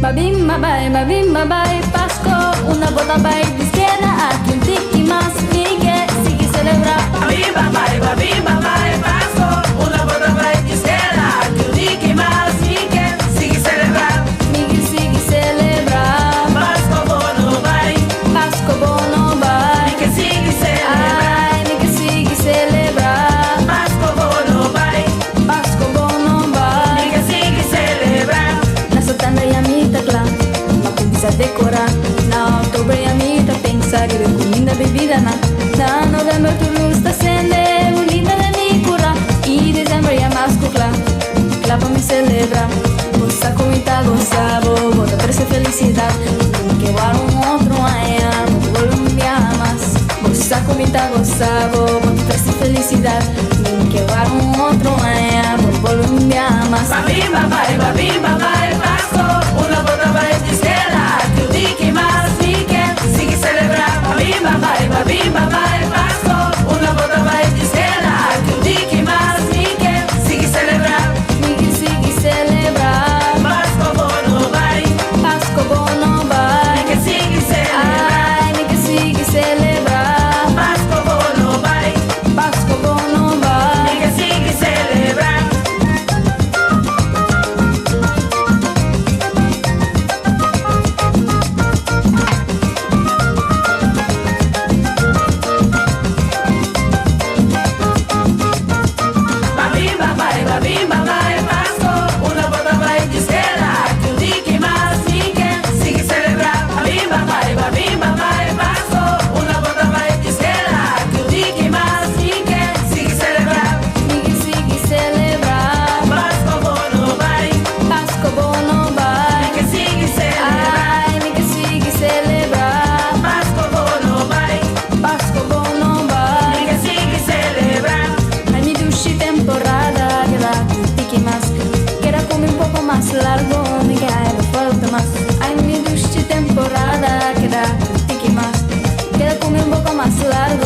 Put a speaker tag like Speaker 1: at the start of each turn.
Speaker 1: Babim babai, babim babai, Pasco, una bota bai di izquierda, aki un tiki mas, mi ke sigui celebra.
Speaker 2: Babim babai, babim babai, Pasco, una bota bai di izquierda, aki un tiki mas, mi ke sigui celebra.
Speaker 1: Mi ke sigui celebra.
Speaker 2: Pasco bo no bai.
Speaker 1: Pasco bo no bai.
Speaker 2: Mi ke sigui celebra.
Speaker 1: Ai, mi ke sigui celebra.
Speaker 2: Pasco bo no bai.
Speaker 1: Pasco bo no bai.
Speaker 2: Mi ke sigui celebra.
Speaker 1: Na september ya mi ta cla pa cuminsa decora. Na october ya mi ta pensa riba cuminda, bebida na. Na november tur luz ta cende, bunita den mi cura. Y december ya mas cu cla, cla pa mi celebra. Bo sa cu mi ta goza bo, bo ta trece felicidad. Mi ke wak un otro aña, bo ta bolbe un biaha mas. Bo sa cu mi ta goza bo, bo ta trece felicidad. Mi ke wak un otro aña, bo ta bolbe un biaha mas.
Speaker 2: Babim babai, babim babai, Pasco, una bota bai di izquierda, aki un tiki mas, mi ke sigui celebra. Babim babai, babim babai, Pasco, una bota bai di izquierda, aki un tiki mas, mi ke sigui celebra.
Speaker 1: Mi ke sigui celebra.
Speaker 2: Pasco bo no bai.
Speaker 1: Pasco bo no bai.
Speaker 2: Mi ke sigui celebra.
Speaker 1: Ai, mi ke sigui celebra.
Speaker 2: Pasco bo no bai.
Speaker 1: Pasco bo no bai.
Speaker 2: Mi ke sigui celebra. Babim babai, babim babai, Pasco, una bota bai di izquierda, aki un tiki mas, mi ke sigui celebra. Babim babai, babim babai, Pasco, una bota bai di izquierda, aki un tiki mas, mi ke sigui celebra.
Speaker 1: Mi ke sigui celebra.
Speaker 2: Pasco bo no bai.
Speaker 1: Pasco bo no bai.
Speaker 2: Mi ke sigui celebra.
Speaker 1: Ai, mi ke sigui celebra.
Speaker 2: Pasco bo no bai.
Speaker 1: Pasco bo no bai.
Speaker 2: Mi ke sigui celebra.
Speaker 1: Ai, mi dushi temporada, keda un tiki mas. Keda cu mi un poco mas largo, mi ke haya bo falta mas. Ai, mi dushi temporada, keda un tiki mas. Keda cu mi un poco mas largo.